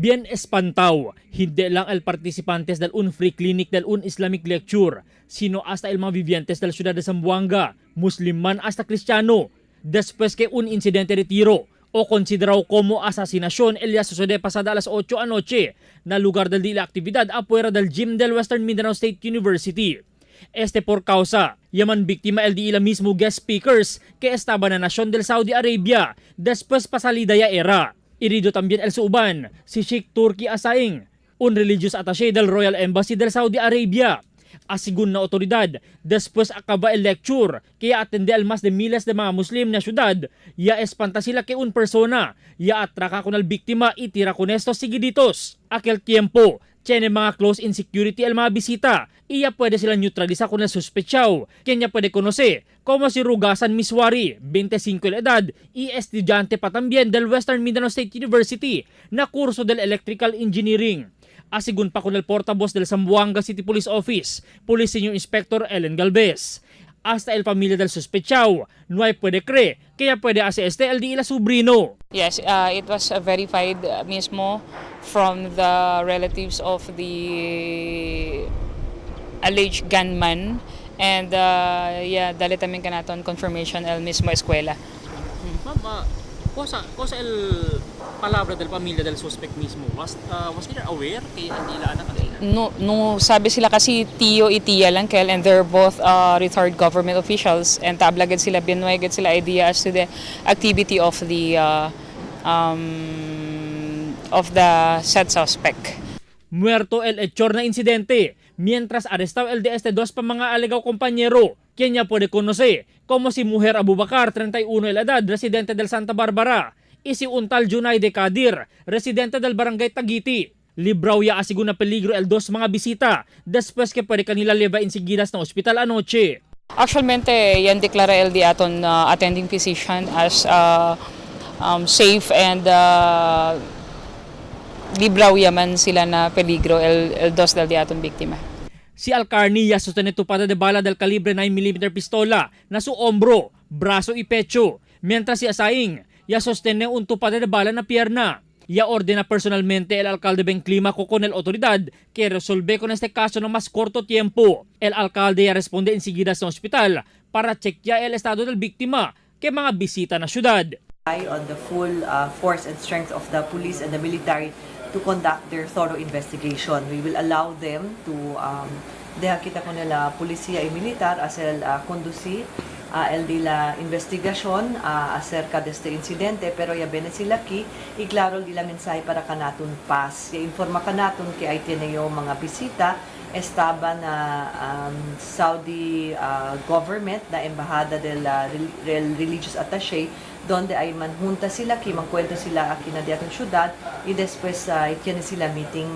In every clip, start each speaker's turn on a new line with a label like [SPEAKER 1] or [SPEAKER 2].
[SPEAKER 1] Bien espantao, hindi lang el participantes del un free clinic del un Islamic lecture, sino hasta el mga vivientes del ciudad de Zamboanga, Muslim man hasta Cristiano, después que un incidente de tiro o considerado como asesinación el ya sucede pasada a las 8 anoche na lugar del di la actividad afuera del gym del Western Mindanao State University. Este por causa, yaman biktima el di ila mismo guest speakers que estaba na nasyon del Saudi Arabia después pasalida ya era. Herido también el suuban, si Sheikh Turki Asaing, un religious attaché del Royal Embassy del Saudi Arabia. Asigun na otoridad, después acaba el lecture, kaya atende al mas de miles de mga Muslim na syudad, ya espanta sila que un persona, ya atraka con el biktima y tira con estos seguiditos. Aquel tiempo, tiene mga close in security el mga bisita, iya puede sila neutralizar con el sospechaw, quien ya puede conocer, como si Rugasan Miswari, 25 la edad, y estudiante pa también del Western Mindanao State University, na kurso del Electrical Engineering. Asigun pa con el portavoz del Zamboanga City Police Office, Police Senior Inspector Ellen Galvez. Hasta el familia del sospechaw, no hay puede creer que ya puede hacer este el di ila sobrino.
[SPEAKER 2] Yes, it was verified mismo from the relatives of the alleged gunman and yeah, dali también kanaton confirmation el mismo escuela.
[SPEAKER 1] Ma'am, cosa el palabra del familia del suspect mismo? Was they aware kay ang ila anak kanina?
[SPEAKER 2] No, sabi sila kasi tío y tía lang kel and they're both retired government officials and tabla gid sila binway gid sila idea as to the activity of the said suspect.
[SPEAKER 1] Muerto el hechor na incidente, mientras arrestado el de este dos pa mga alegaw compañero, quien ya puede conocer como si Mujer Abubakar, 31 de la edad, residente del Santa Barbara, y si Untal Junay de Kadir, residente del Barangay Tagiti. Libraw ya asigo na peligro el dos mga bisita después que puede kanila leva insigidas na ospital anoche.
[SPEAKER 2] Actualmente, yan deklara el di aton attending physician as safe and libraw yaman sila na peligro el dos del di aton biktima.
[SPEAKER 1] Si Alcarni ya sostene tupada de bala del calibre 9 mm pistola na su hombro, brazo y pecho, mientras si Asaing ya sostene un tupada de bala na pierna. Ya ordena personalmente el alcalde Ben Clímaco con el autoridad que resolve con este caso no más corto tiempo. El alcalde ya responde enseguida sa ospital para chequear el estado del víctima que mga bisita na syudad.
[SPEAKER 3] On the full force and strength of the police and the military to conduct their thorough investigation. We will allow them to deja kita con la policía y militar hacer conducir el de la investigación acerca de este incidente, pero ya bene sila aquí y claro el de la mensaje para kanaton paz. Ya informa kanaton que ay tiene yung mga bisita estaba na Saudi government na embahada del religious attaché donde ay manjunta sila aquí, mankwento sila aquí na diatong syudad y después tiene sila meeting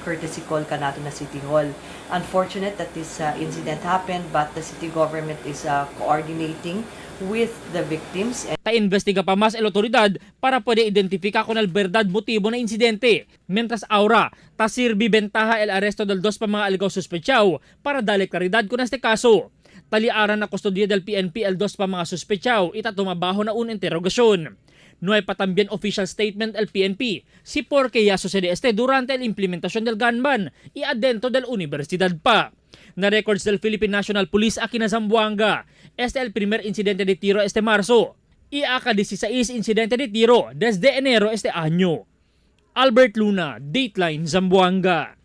[SPEAKER 3] courtesy call kanato na City Hall. Unfortunate that this incident happened, but the city government is coordinating with the victims.
[SPEAKER 1] Ta-investiga pa mas el otoridad para puede identificar con el verdad motibo na insidente. Mientras ahora, ta sirbi bentaha el arresto del dos pa mga aligaw sospechaw para dale claridad con este caso. Taliaran na kustodiya del PNP el dos pa mga sospechaw ita tumabaho na un interrogasyon. No hay pa también official statement el PNP si por qué ya sucede este durante la implementación del gun ban y adentro del universidad pa. Na records del Philippine National Police aquí na Zamboanga. Este el primer incidente de tiro este marzo. Y aka 16 incidente de tiro desde enero este año. Albert Luna, Dateline Zamboanga.